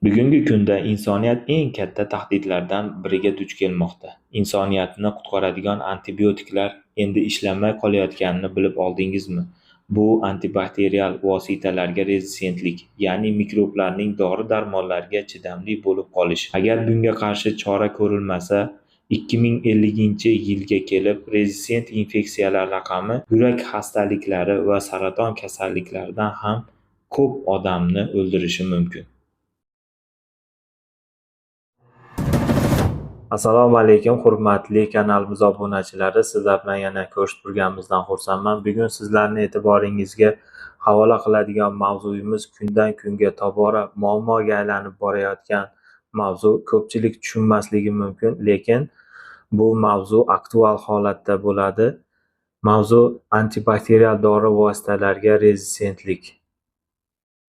Bugungi kunda insoniyat eng katta tahdidlardan biriga duch kelmoqda. Insoniyatni qutqaradigan antibiotiklar endi ishlamay qolayotganini bilib oldingizmi? Bu antibakterial vositalarga rezistentlik, ya'ni mikroblarning dori-darmonlarga chidamli bo'lib qolishi. Agar bunga qarshi chora ko'rilmasa, 2050-yilga kelib rezistent infeksiyalar raqami yurak xastaliklari va saraton kasalliklaridan ham ko'p odamni o'ldirishi mumkin. Assalomu alaykum, hurmatli kanalimiz obunachilari. Sizlar bilan yana ko'rishib turganimizdan xursandman. Bugun sizlarning e'tiboringizga havola qiladigan mavzuyimiz kundan kunga tobora muammoga aylanib borayotgan mavzu. Ko'pchilik tushunmasligi mumkin, lekin bu mavzu aktual holatda bo'ladi. Mavzu antibakterial dori vositalariga rezistentlik.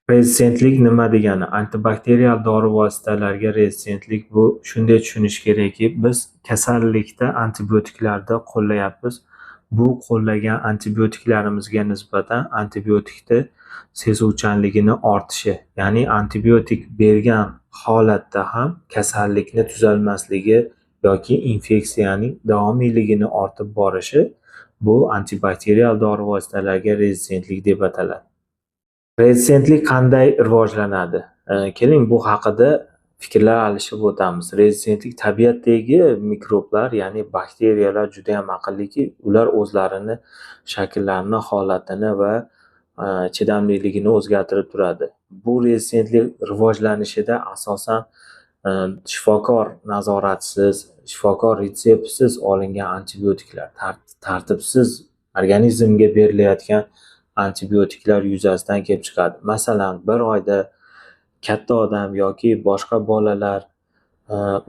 Rezistentlik nima degani? Antibakterial dori vositalariga rezistentlik bu shunday tushunish kerakki, biz kasallikda antibiotiklarni qo'llayapmiz. Bu qo'llagan antibiotiklarimizga nisbatan antibiotikni sezuvchanligini ortishi, ya'ni antibiotik bergan holatda ham kasallikni tuzalmasligi yoki infeksiyaning davomiyligini ortib borishi bu antibakterial dori vositalariga rezistentlik deb ataladi. Rezistentlik qanday rivojlanadi? Keling, bu haqida fikrlar alishib o'tamiz. Rezistentlik tabiatdagi mikroblar, ya'ni bakteriyalar juda ham aqlliki, ular o'zlarini shakllarini, holatini va chidamliligini o'zgartirib turadi. Bu rezistentlik rivojlanishida asosan shifokor nazoratisiz, shifokor retseptisiz olingan antibiotiklar, tartibsiz organizmga berilayotgan antibiotiklar yuzasidan kelib chiqadi. Masalan, bir oyda katta odam yoki boshqa bolalar,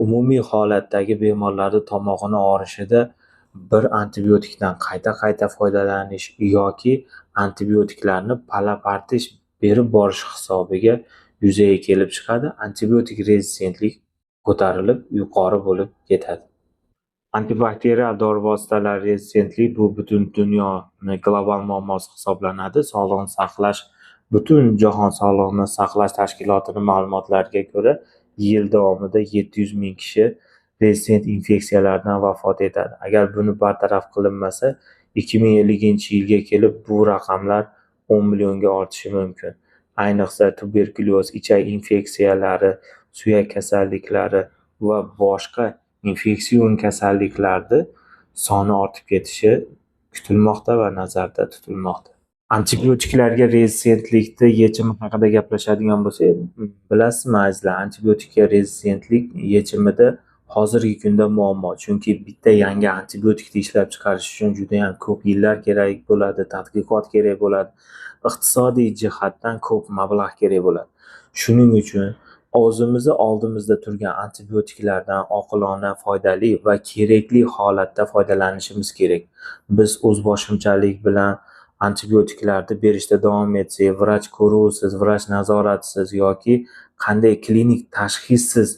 umumiy holatdagi bemorlarni tomog'ini og'rishida bir antibiotikdan qayta-qayta foydalanish yoki antibiotiklarni pala-partish berib borish hisobiga yuzaga kelib chiqadi. Antibiotik rezistentlik ko'tarilib, yuqori bo'lib ketadi. Antibakterial dori vositalari rezistentlik bu butun dunyoni global muammosi hisoblanadi. Sog'liqni saqlash, butun jahon sog'liqni saqlash tashkilotining ma'lumotlariga ko'ra, yil davomida 700 ming kishi rezistent infeksiyalardan vafot etadi. Agar buni bartaraf qilinmasa, 2050-yilga kelib bu raqamlar 10 millionga ortishi mumkin. Ayniqsa tuberkulyoz, ichak infeksiyalari, suyak kasalliklari va boshqa infeksion kasalliklarni soni ortib ketishi kutilmoqda va nazarda tutilmoqda. Antibiotiklarga rezistentlikni yechimi haqida gaplashadigan bo'lsak, bilasizmi azizlar, antibiotikka rezistentlik yechimida hozirgi kunda muammo. Chunki bitta yangi antibiotikni ishlab chiqarish uchun juda ham ko'p yillar kerak bo'ladi, tadqiqot kerak bo'ladi, iqtisodiy jihatdan ko'p mablag' kerak bo'ladi. Shuning uchun o'zimizni oldimizda turgan antibiotiklardan oqilona, foydali va kerakli holatda foydalanishimiz kerak. Biz o'zboshimchalik bilan antibiotiklarni berishda davom etsak, vrach ko'ruvisiz, vrach nazoratisiz yoki qanday klinik tashxissiz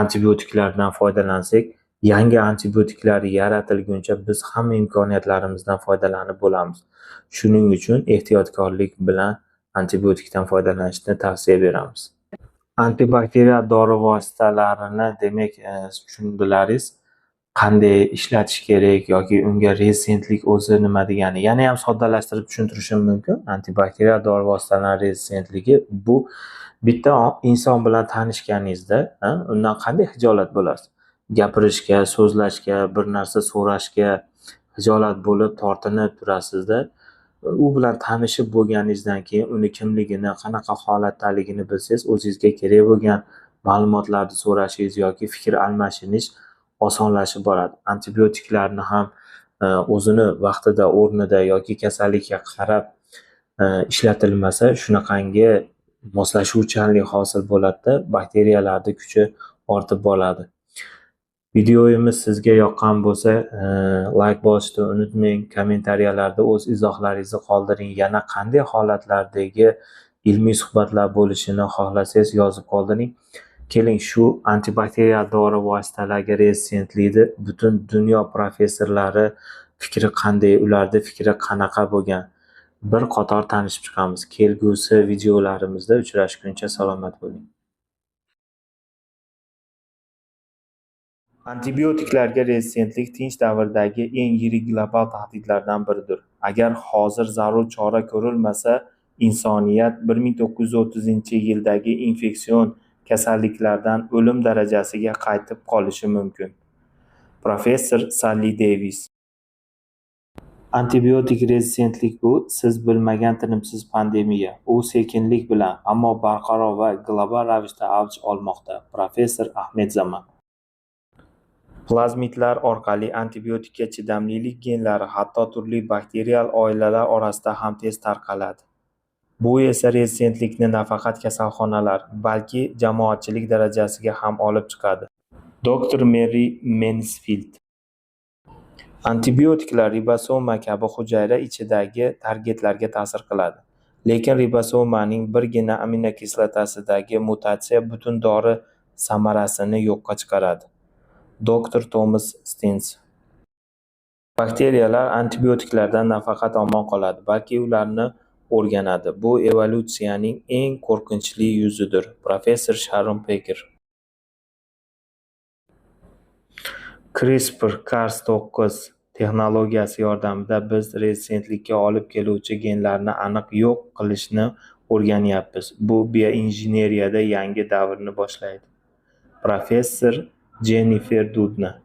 antibiotiklardan foydalansak, yangi antibiotiklar yaratilguncha biz hamma imkoniyatlarimizdan foydalanib bo'lamiz. Shuning uchun ehtiyotkorlik bilan antibiotikdan foydalanishni tavsiya beramiz. Antibakterial dori vositalarini demak, tushundilaringiz, qanday ishlatish kerak yoki unga rezistentlik o'zi nima degani. Yana ham soddalashtirib tushuntirishim mumkin. Antibakterial dori vositalari rezistentligi bu bitta inson bilan tanishganingizda, undan qanday hijolat bo'lasiz? Gapirishga, so'zlashga, bir narsa so'rashga hijolat bo'lib tortinib turasizda. U bilan tanishib bo'lganingizdan keyin uni kimligini, qanaqa holatdaligini bilsangiz, o'zingizga kerak bo'lgan ma'lumotlarni so'rashingiz yoki fikr almashinish osonlashib boradi. Antibiotiklarni ham o'zini vaqtida, o'rnida yoki kasallikka qarab ishlatilmasa, shunaqangi moslashuvchanlik hosil bo'ladida, bakteriyalarning kuchi ortib boradi. Videomiz sizga yoqqan bo'lsa, layk bosishni unutmang, kommentariyalarda o'z izohlaringizni qoldiring. Yana qanday holatlardagi ilmiy suhbatlar bo'lishini xohlasangiz yozib qoldiring. Keling, shu antibakterial dori vositalariga rezistentlikni butun dunyo professorlari fikri qanday, ularning fikri qanaqa bo'lgan bir qator tanishib chiqamiz. Kelgusi videolarimizda uchrashguncha salomat bo'ling. Antibiotiklarga rezistentlik tinch davrdagi eng yirik global tahdidlardan biridir. Agar hozir zarur chora ko'rilmasa, insoniyat 1930-yildagi infeksion kasalliklardan o'lim darajasiga qaytib qolishi mumkin. Professor Salli Devis. Antibiotik rezistentlik bu siz bilmagan tinimsiz pandemiya. U sekinlik bilan, ammo barqaror va global ravishda avj olmoqda. Professor Ahmed Zaman. Plazmidlar orqali antibiotikka chidamlilik genlari hatto turli bakterial oilalar orasida ham tez tarqaladi. Bu esa rezistentlikni nafaqat kasalxonalar, balki jamoatchilik darajasiga ham olib chiqadi. Doktor Meri Mensfild. Antibiotiklar ribosoma kabi hujayra ichidagi targetlarga ta'sir qiladi. Lekin ribosomaning birgina aminokislotasidagi mutatsiya butun dori samarasini yo'qqa chiqaradi. Doktor Tomas Stens. Bakteriyalar antibiotiklardan nafaqat omon qoladi, balki ularni o'rganadi. Bu evolyutsiyaning eng qo'rqinchli yuzidir. Professor Sharon Peker. CRISPR-Cas9 texnologiyasi yordamida biz rezistentlikka olib keluvchi genlarni aniq yo'q qilishni o'rganyapmiz. Bu bioinjeneriyada yangi davrni boshlaydi. Professor Jennifer Dudna.